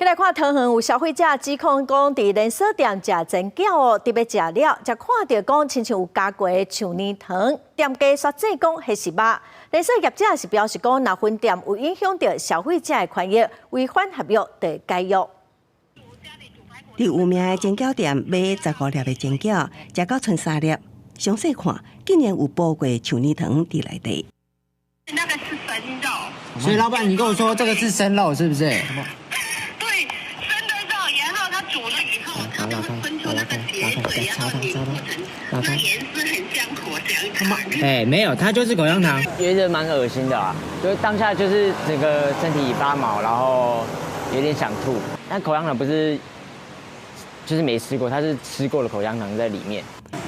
來看桃園有消費者指控講，佇連鎖店食煎餃哦，特別食了，才看著講親像有加過樹奶糖，店家煞指講彼是肉。連鎖業者是表示講，若分店有影響著消費者的權益，違反合約就解約。佇有名的煎餃店買15粒的煎餃，食到賰三粒，詳細看，竟然有補過樹奶糖佇內底。那個是生肉。所以老闆，你跟我說這個是生肉，是不是？對，生的肉，然後它煮了以後，它就會分出那個結水，然後凝固成那顏色很像口香糖。哎，沒有，它就是口香糖。覺得蠻噁心的啊，就當下就是整個身體發毛，然後有點想吐。但口香糖不是，就是沒吃過，它是吃過的口香糖在裡面。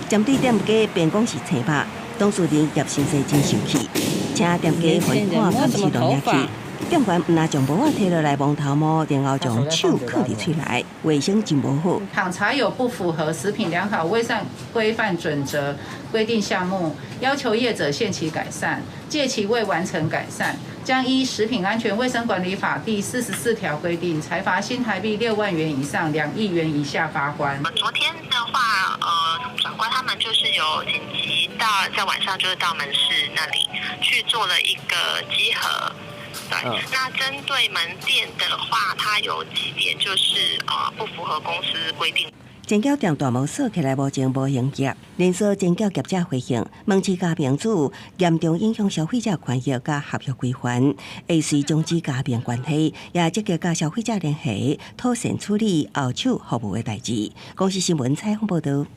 針對店家辯講是生肉，當事人葉先生真生氣，請店家還看監視錄影器。店員毋但將帽仔提落來摸頭毛，然後將手囥佇喙內，衛生真無好。倘查有不符合食品良好衛生規範準則規定項目，要求業者限期改善，屆期未完成改善，將依食品安全衛生管理法第44條規定，裁罰新台幣6萬元以上2億元以下罰鍰。昨天的話，長官他們就是有緊急到在晚上，就是到門市那裡去做了一個稽核。對，那針對門店的話，它有幾點就是不符合公司規定。煎餃店大門鎖起來無前無營業，連鎖煎餃業者回應，門市加盟主嚴重影響消費者權益佮合約規範，會隨終止加盟關係，也積極佮消費者聯繫，妥善處理後手服務的代誌。公視新聞採訪報導。